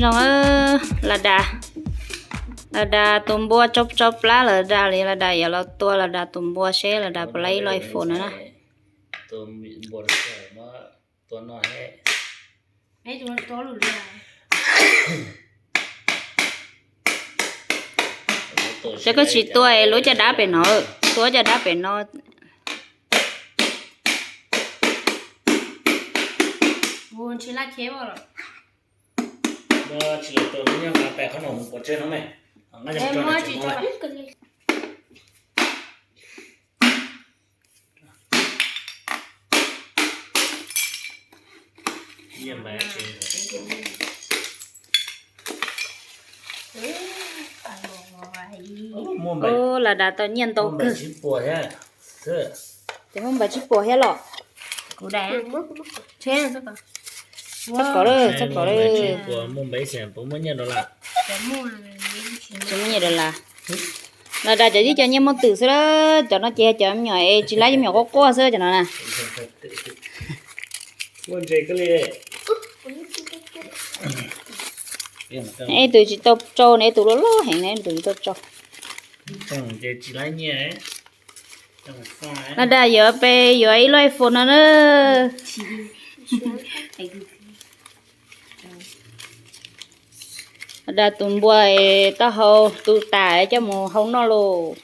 Zoo, Las Das, Las Das tus npua tsau tsau plab, Las Das li, Las Das yuav los tua Las Das tus npua seb Las Das puas laib ib lub iPhone no na. Cov koj tsis tua es luav caj dab pem no, tua caj dab pem no. Ub, Las Das tau nyiaj ntau kawg. Ces muaj npaim tsib puas thiab los? Txhob kom lawm, txhob kom lawm. Tsis muaj nyiaj dollar. Las Das cov tib co nyiaj muaj twm xwb lawm, cov no ces cov me nyuam es tsis laib, cov me nyuam quaj quaj xwb cov no na. Ib tug tsis tau tsau ne, ib tug loj loj heev ne, ib tug tsis tau tsau. Las Das yuav pes yuav ib lub iPhone no na. Las Das tus npua taub hau tu tas coj mus hau noj lauj.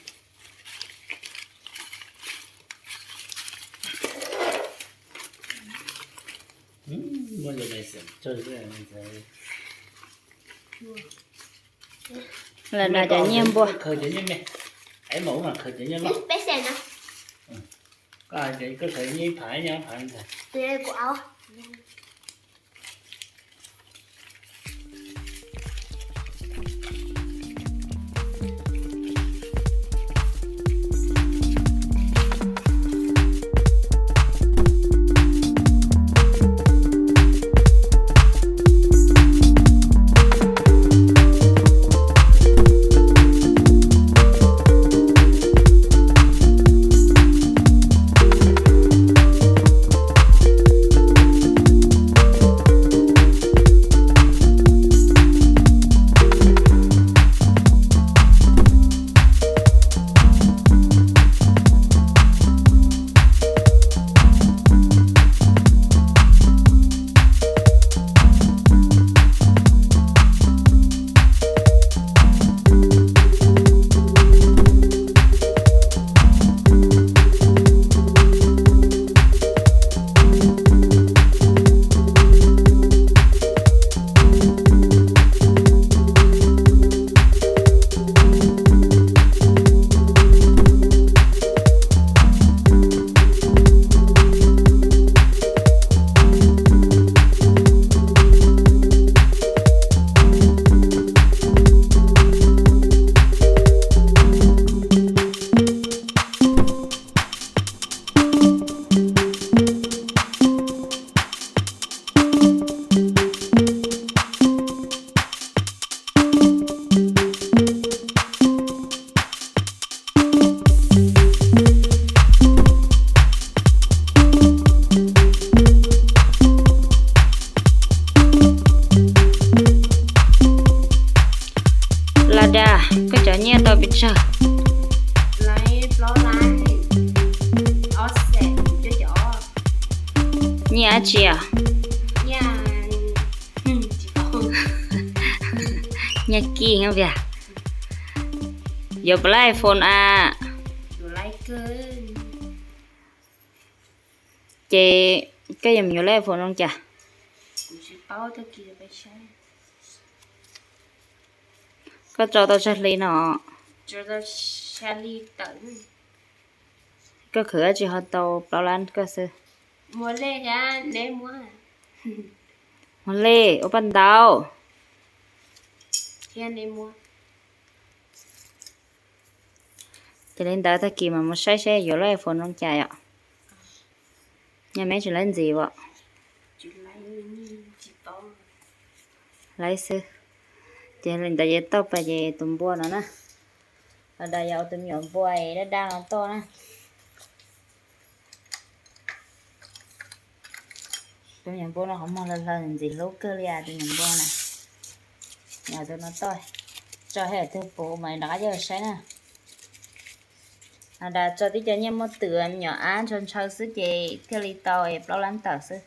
Las Das cov nyiaj npua. Las Das, koj cov nyiaj tau pes tsawg? Nyiaj dab tsi os? Nyiaj kij tiag. Yuav puas laib iPhone a? Ces koj yuav mus yuav laib iPhone zoo cas? Koj tsau tau tsawg hli no? Koj khwv dab tsi ho tau plaub lab koj xwb? Muag lej ua paj ntaub. Ces li ntawd tag kis mas mus saib seb yuav lub iPhone zoo cas yom. Nyob meb tsis laib ntxiv as? Laib xwb. Ces li ntawd ces tauj pas ces tus npua no na. Las Das yuav tus me nyuam npua dab dab no tauj na. Tus me nyuam npua no qhov muag hlawv hlawv ntxiv hlub kawg li as tus me nyuam npua na. Nyom tus no toj, tso hais twg puv mas rov qab coj saib na. Has tas tso tib co nyiaj muaj twm me nyuam ab ntshaw ntshaw xwb ces thiaj li tau es plaub lab tawm xwb.